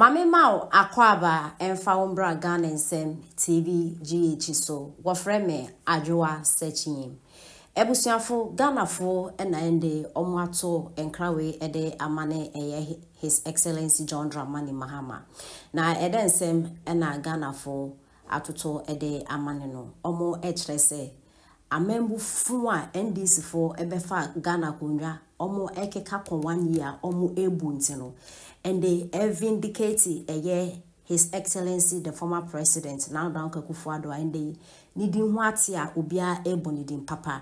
Ma me ma wo akwaaba ɛmfa wo mbra Ghana Nsɛm TV GH so. Wɔfrɛ me Adwoa Sekyiyim. Abusuafo, Ghanafo na ɛnde ɔmo ato nkra wei ɛde ama ne ɛyɛ His Excellency John Dramani Mahama. Na ɛdɛ nsɛm na Ghanafo atoto de ama no no, ɔmo ɛkyerɛ sɛ amambu fo a NDC fo ɛbɛfa Ghana akonnwa ɔmo ɛkeka kɔ one year a ɔmo ɛbu nti no, ɛnde ɛvindicate ɛyɛ His Excellency the former President Nana Dankwa Akufo-Addo a ɛndɛ yi ne din ho ate a obiara ɛrebɔ ne din papa.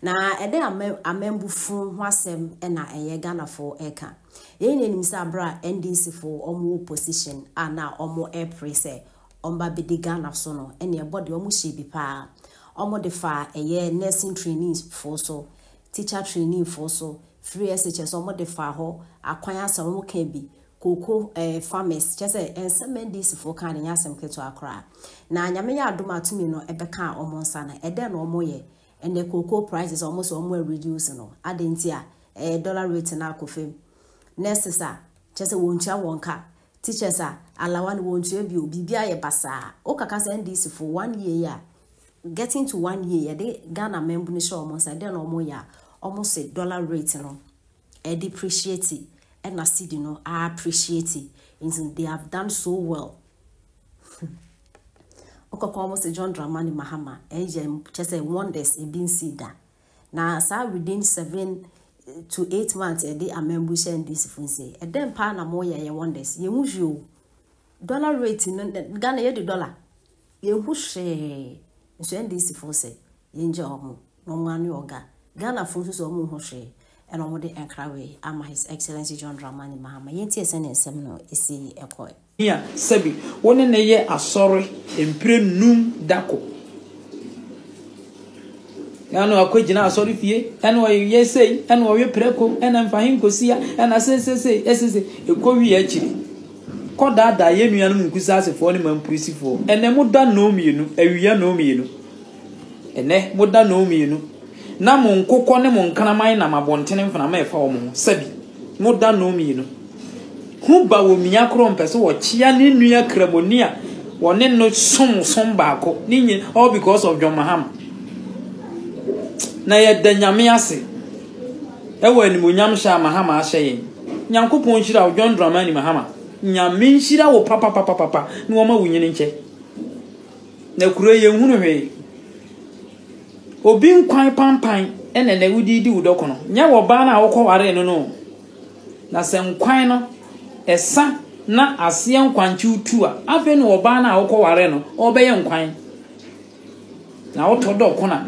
Na ɛdɛ amambu fo ho asɛm ɛna ɛyɛ Ghana fo ɛka. Yɛn nyinaa nim sɛ abere a NDC fo ɔmo wɔ position a na ɔmo ɛpere sɛ ɔmo ba bɛdi Ghana so no, ɛne ɛbɔ deɛ ɔmo hyɛ bi paa. Ɔmo de fa ɛyɛ nursing trainees fo so, teacher trainee fo so, free SHS ɔmo de fa hɔ, akwan asɛm ɔmo ka bi, cocoa farmers, kyerɛ sɛ nsɛm NDC fo ka ne nyɛ asɛm ketewa koraa. Na Nyame yɛ adom a tumi no ɛbɛka ɔmo nsa no, ɛdɛn na ɔmo yɛ? Ɛnɛ cocoa prices ɔmo sɛ ɔmo reduce no, adɛn nti a ɛyɛ dollar rate no akɔ fam. Nurses a kyerɛ sɛ wɔntua wɔn ka, teachers a alawa no wɔntua bio, biribi ayɛ basaa. Wokaka sɛ NDC fo one year yi a, getting to one year yɛde Ghana mambu no hyɛ ɔmo nsa, ɛdɛn na ɔmo yɛ a, ɔmo se dollar rate no ɛdepreciate ɛna cedi no appreciate. Nti they have done so well. Wokɔkɔ ɔmo se John Dramani Mahama ɛyɛ kyerɛ sɛ wonders ebi nsi da. Na saa within 7 to 8 months yɛde amambu hyɛ NDC fo nsa, ɛdɛn paa na mo yɛ yɛ wonders? Yɛn ho hwee o. Dollar rate no, Ghana yɛde dollar, yɛn ho hwee nso. NDC fo sɛ yɛn gya ɔmo na ɔmo ano ɔga Ghana fo nso sɛ ɔmo ho hwee, ɛna ɔmo de nkra wei ama His Excellency John Dramani Mahama. Yɛn tie sɛ ne nsɛm no esi ɛkɔɛ. A sɛbi wo ne ne yɛ asɔre mpire num dako ɛna akɔgyina asɔre fie, ɛna ɔyɛ sei, ɛna ɔyɛ prɛko, ɛna mfa he nkosia, ɛna seesesei ɛsese ɛkɔ wie akyiri kɔ daadaa yɛn nuanom Nkusaasefoɔ ne Mampurisifoɔ. Ɛnɛ moda nnɔn mmienu awia, nnɔn mmienu, ɛnɛ moda nnɔn mmienu na mo nkokɔ ne mo nkraman nam abɔntene mframa ɛfa wɔn ho. Sɛbi moda nnɔn mmienu ho ba wɔ mia korɔ mpɛ sɛ wɔkyea ne nua kramoni a wɔne no som som baako ne nyina, all because of John Mahama. Na yɛda Nyame ase ɛwɔ animonyam hyɛ a Mahama ahyɛ yɛn. Nyankopɔn nhyira wo, John Dramani Mahama. Nyame nhyira wo papapapapa na wɔma wo nyini nkyɛ. Na kuro yi yɛnhunu hwee. Obi nkwan pampan ɛna na wodi di wo dɔkono nyɛ wɔ baa no a wokɔ ware no. Na sɛ nkwan no ɛsa na aseɛ nkwankyew tu a, afei na ɔbaa no a wokɔ ware no ɔbɛyɛ nkwan na wotɔ dɔkono a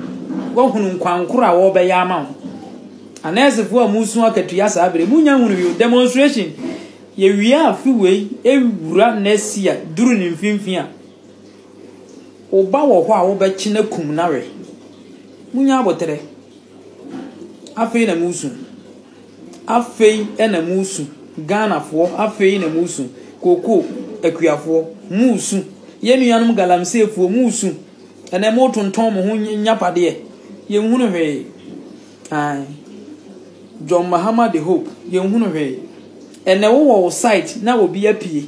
woahunu nkwankoro a wɔbɛyɛ ama wo. Anɛɛsefoɔ a musu akatua saa bere munya hunu yi demonstration yɛwie afe wei ewura next year duru ne mfimfini a woba wɔ hɔ a wobɛkye na kum nawe. Munya abotrɛ. Afei na musu, afei na musu. Ghanafoɔ, afei na musu. Kooko akuafoɔ musu, yɛn nuanom galamseefoɔ musu. Ɛnɛ motontɔn mo ho nyapadeɛ, yɛnhunu hwee. Ae. John Mahama the hope, yɛnhunu hwee. Ɛnɛ wowɔ wo site na obi apue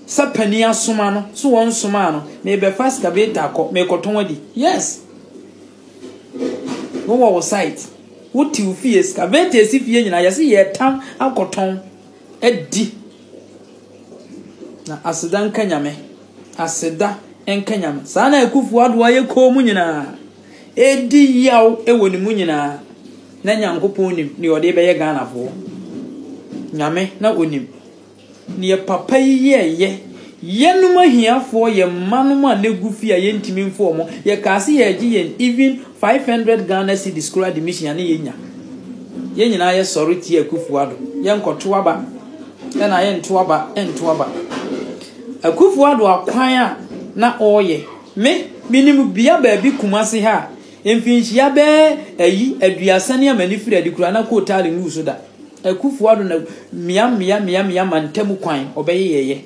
sɛ panin asoma no so wɔn somaa no, mebɛfa excavator akɔ mekɔtɔn adi. Yes, wowɔ wo site, wote wo fie, excavator esi fie nyinaa yɛsɛ yɛtam akɔtɔn adi. Na aseda nka Nyame, aseda nka Nyame. Saa na Akufo Addo ayɛ kɔn mu nyinaa edi yaw wɔ ne mu nyinaa na Nyankopɔn nim nea ɔde bɛyɛ Ghanafoɔ. Nyame na onim neɛ papa yi yɛɛyɛ. Yɛnom ahiafoɔ, yɛ mmanom a ne gu fie a yɛntumi mfo ɔmo, yɛkaa se yɛregye yɛn even 500 Ghana cedis koraa admission a ne yɛnya. Yɛn nyinaa yɛsɔre tie Akufo Addo, yɛnkɔto aba ɛna yɛnto aba, ɛnto aba. Akufo Addo akwan a na ɔreyɛ, me menim bea baabi Kumase ha a mfinhyia bɛɛ ayi 30 ne amani firi adi koraa na kootaale ngu so da. Akufo Addo na mmea mmea mmea mmea mantam kwan ɔbɛyɛ yɛyɛ.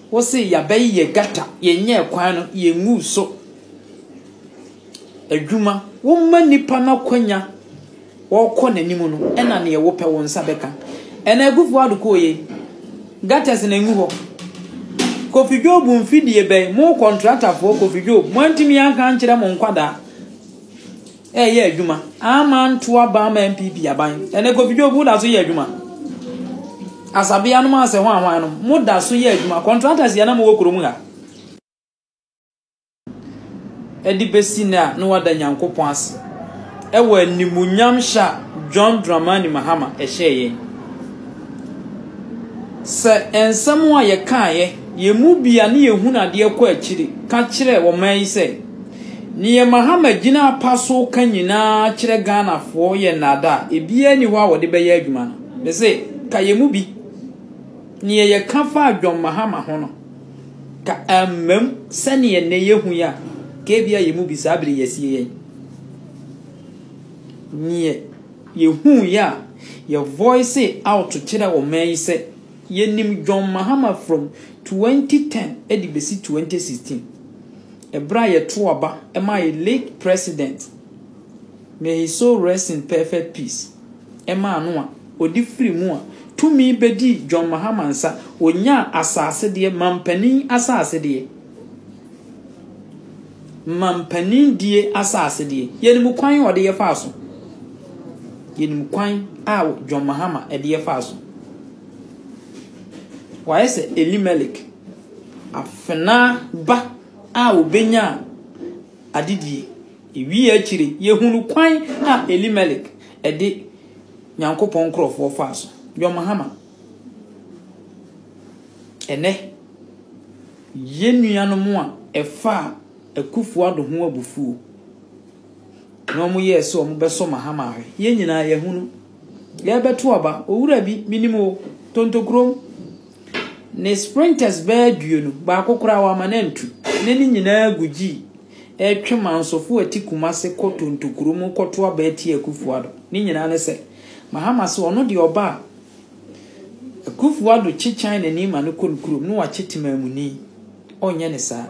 Wose yɛabɛyɛ yɛ gata, yɛnyɛ kwan no, yɛngu so. Adwuma, woma nipa no akwanya wɔkɔ n'anim no, ɛna neɛ wopɛ wo nsa bɛka. Ɛna Akufo Addo kɔɔ yɛ. Gutters na engu hɔ. Kofi Job mfidie bɛn, mo kɔntratafoɔ Kofi Job, moantumi anka ankyerɛ mo nkwadaa ɛreyɛ adwuma, amma anto aba ama NPP aban. Ɛnɛ Kofi Job woda so yɛ adwuma. Asabea nom asɛ hwan hwan nom, moda so yɛ adwuma. Kɔntratas yɛ na mowɔ kurom ha. de besi nnɛ a na wada Nyankopɔn ase wɔ animuonyam hyɛ a John Dramani Mahama hyɛɛ yɛn. Sɛ nsɛm a yɛkaeɛ, yɛn mu bi a ne yɛhunu adeɛ kɔ akyiri ka kyerɛ ɔman yi sɛ, neɛ Mahama gyina apa so ka nyinaa kyerɛ Ghanafoɔ yɛ nnaadaa, ebiara nni hɔ a wɔde bɛyɛ adwuma no. Mese, ka yɛn mu bi. Neɛ yɛka faa John Mahama ho no, ka ammam sɛdeɛ nnɛ yɛhu yi a, ka ebia yɛn mu bi saa bere yi asie yɛn. Neɛ yɛhuiɛ a, yɛ voice out kyerɛ ɔman yi sɛ, yɛnim John Mahama from 2010 de bɛsi 2016. Ɛberɛ a yɛto aba maa yɛ late president, may his soul rest in perfect peace, maa no a, ɔde firi mu a, tumi bɛdii John Mahama nsa, ɔnyaa asase deɛ, mampanin asase deɛ. Mampanin die asase deɛ. Yɛnim kwan a ɔde yɛ faa so. Yɛnim kwan a John Mahama de yɛ faa so. Wayɛ sɛ Elimelek, afenaa ba a ɔbɛnyaa adedie. Ewiee akyiri, yɛhunu kwan a Elimelek de Nyankopɔn nkorɔfoɔ faa so. John Mahama. Ɛnnɛ, yɛn nuanom a ɛfaa Akufo Addo ho abufuo na wɔyɛɛ sɛ wɔbɛsɔ Mahama ahwɛ, yɛn nyinaa yɛahunu. Yɛrebɛto aba, owura bi, menim o, Tontokurom, Ne sprinters bɛyɛ aduonu, baako koraa wamma no antu. Ne ne nyinaa gu gyii retwe mansofo a ɛte Kumase kɔ Tontokuro mu kɔto aba atia Akufo Addo. Ne nyinaa ne sɛ, Mahama se ɔno deɛ ɔba a, Akufo Addo kye Chinani ma no kɔ ne kurom na wakye Temaamuni. Ɔnyɛ ne saa.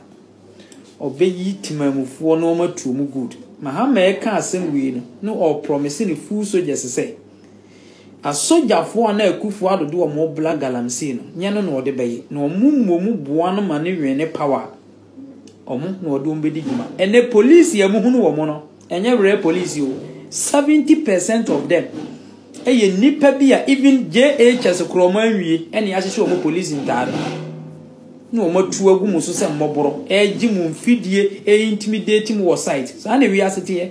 Ɔbɛyi Temamufoɔ na wɔatu wɔn good. Mahama reka asɛm wei no, na ɔreprɔmese ne full soldiers sɛ, Asogyafoɔ a na Akufo Addo de wɔn rebla galamsey no, nyɛ no na ɔde bɛyɛ. Na wɔn mmom boa no ma no win ne power a, wɔn na ɔde wɔn bɛdi dwuma. Ɛnnɛ polisi a mohunu wɔn no, ɛnyɛ rare polisi o. 70 percent of them ɛyɛ nnipa bi a even JHS korɔ wɔn anwie ɛna yɛahyehyɛ wɔn polisi ntaade na wɔn atu agu mo so sɛ mmɔborɔ ɛregye mo mfidie ɛintimidate mo wɔ site. Saa na wiase teɛ.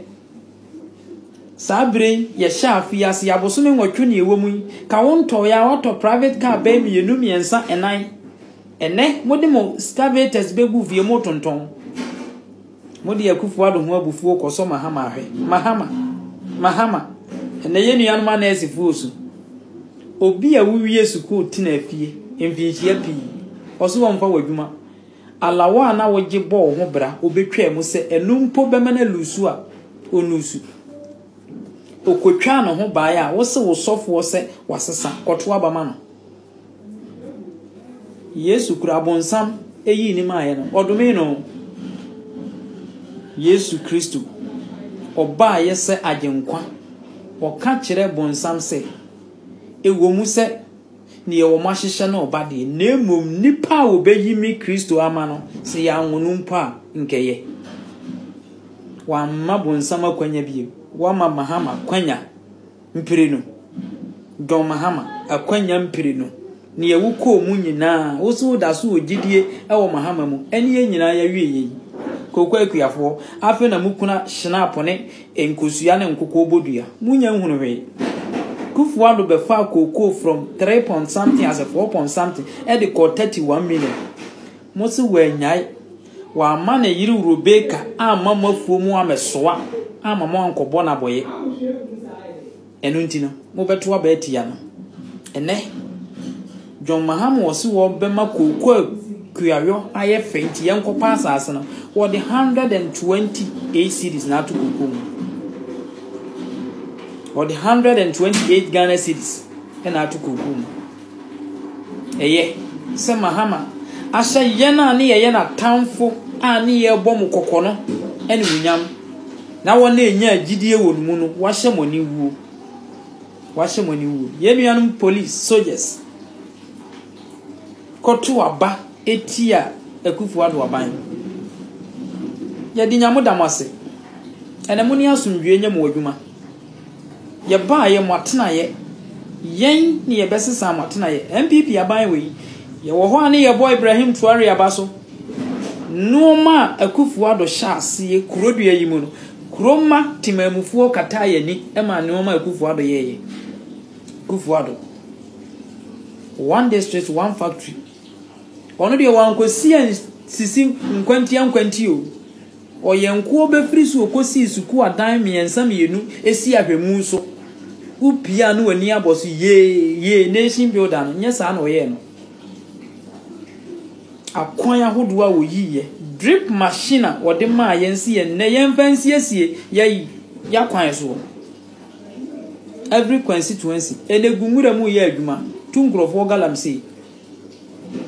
Saa bere yi yɛhyɛ afe yi ase, abosome nwɔtwe na ɛwɔ mu yi, ka wo ntɔeɛ a woatɔ private car bɛyɛ mmienu, mmiɛnsa, nnan. Ɛnɛ mode mo excavators bɛgu fie motontɔn. Mode Akufo Addo ho abufuo kɔsɔ Mahama ahwɛ. Mahama! Mahama! Ɛnɛ yɛn nuanom anɛɛsefoɔ su. Obi a wowie sukuu tena fie mfinhyia pii, ɔso wɔmfa w'adwuma. Alawa a na wogye bɔ wo ho bra obetwaa mu sɛ ɛno mpo bɛma no alusu a, ɔnnusu. Okotwaa ne ho baeɛ a, wose wo sɔfoɔ sɛ wasesa, kɔto aba ma no. Yesu kura abonsam yii ne maeɛ no, ɔdomee no. Yesu Kristo, ɔbaeɛ sɛ agyenkwa. Ɔka kyerɛɛ bonsam sɛ, ɛwɔ mu sɛ Neɛ wɔahyehyɛ no reba deɛ, na mmom nnipa a wɔbɛyi me Kristo ama no, sɛ yɛanwo no mpo a, nkɛyɛ. Wamma bonsam akwanya bio. Wama Mahama kwanya mprenu. John Mahama akwanya mprenu. Neɛ wokɔɔ mu nyinaa, wo so woda so wɔ gyidie wɔ Mahama mu. Ɛne yɛn nyinaa yɛawie yei. Kooko akuafoɔ, afei na mokuna hyinapo ne Nkosua ne nkokɔ bɔ dua. Mo nya nhunu hwee. Kufuor Addo bɛfaa kookoo from three point something asɛ four point something ɛde kɔɔ 31 million. Mo se wannyae. Wamma ne yere Rebecca amma mo afuo mu ammɛsoa amma mo ankɔbɔ no abɔyɛ. Ɛno nti no, mobɛto aba atia no. Ɛnnɛ, John Mahama ɔse wɔbɛma kooko akuayɔ ayɛ fɛ nti yɛnkɔpa asase no, wɔde 128 cedis na ato kooko mu. Wɔde 128 Ghana cedis na ato kooko mu. Ɛyɛ sɛ Mahama ahyɛ yɛn a ne yɛyɛ n'atamfo a ne yɛrebɔ mo kɔkɔ no animuonyam, na wɔn a ɛnyaa gyidie wɔ ne mu no, wahyɛ mo aniwuo. Wahyɛ mo aniwuo. Yɛn nuanom police, soldiers, kɔto aba tia Akufo Addo aban. Yɛde Nyame da mo ase. Ɛnɛ mo ne asomdwoeɛ nyɛ mo adwuma. Yɛbaeɛ mo atenaeɛ. Yɛn ne yɛbɛsesaa mo atenaeɛ. NPP aban wei, yɛwɔ hɔ a ne yɛbɔ Ibrahim Traore aba so. Nnoɔma a Akufo Addo hyɛ aseɛ kuro dua yi mu no, kuro mma temanmufoɔ kataa yɛn ani maa nnoɔma a Akufo Addo yɛeɛ. Akufo Addo, one district, one factory. Ɔno deɛ wankɔsi ansisi nkwantia nkwanti o. Ɔyɛ nkoɔ bɛfiri so ɔkɔsii sukuu adan mmiɛnsa mmienu si ahwɛmu so. Wopie a na w'ani abɔ so yee yee nation builder no nyɛ saa na ɔyɛɛ no. Akwan ahodoɔ a wɔyiiɛ, drip machine a wɔde maa yɛn si yɛn nnɛ yɛmfa nsiesie yɛ yakwan soɔ. Every constituency ɛnɛ gu nwura mu yɛ adwuma tu nkurɔfoɔ galamsey.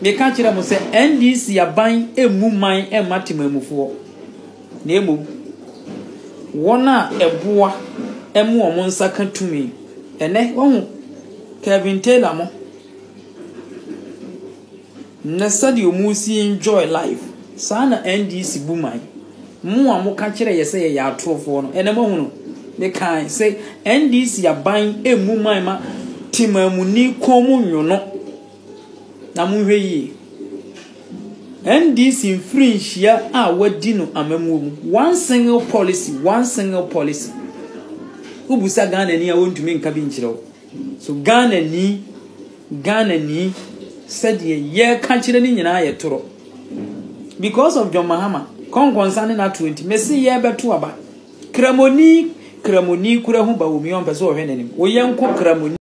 Meka kyerɛ mo sɛ NDC aban mmu man mma temanmufoɔ, na mmom wɔn a ɛboa ma wɔn nsa ka tumi. Ɛnɛ, wahu Kevin Taylor mo. Nnɛ sɛdeɛ wɔn si enjoy life, saa na NDC bu man. Mo a moka kyerɛ yɛ sɛ yɛyɛ atorofoɔ no, ɛnɛ moahu no. Mekae sɛ NDC aban mmu man ma temamuni kɔn mu nwono. Na monhwɛ yie. NDC mfirinhyia a wadi no amammuo mu, one single policy, one single policy. Wobusa Ghanani a wɔntumi nka bi nkyerɛ wo. So Ghanani, Ghanani, sɛdeɛ yɛreka kyerɛ no nyinaa yɛ torɔ. Because of John Mahama, kɔnkɔnsa ne n'atoɔ nti, mese yɛrebɛto aba. Kramoni, Kramoni kura ho ba wɔ mu, ɔmpɛ sɛ ɔhwɛ n'anim. Wo yɛnko Kramoni.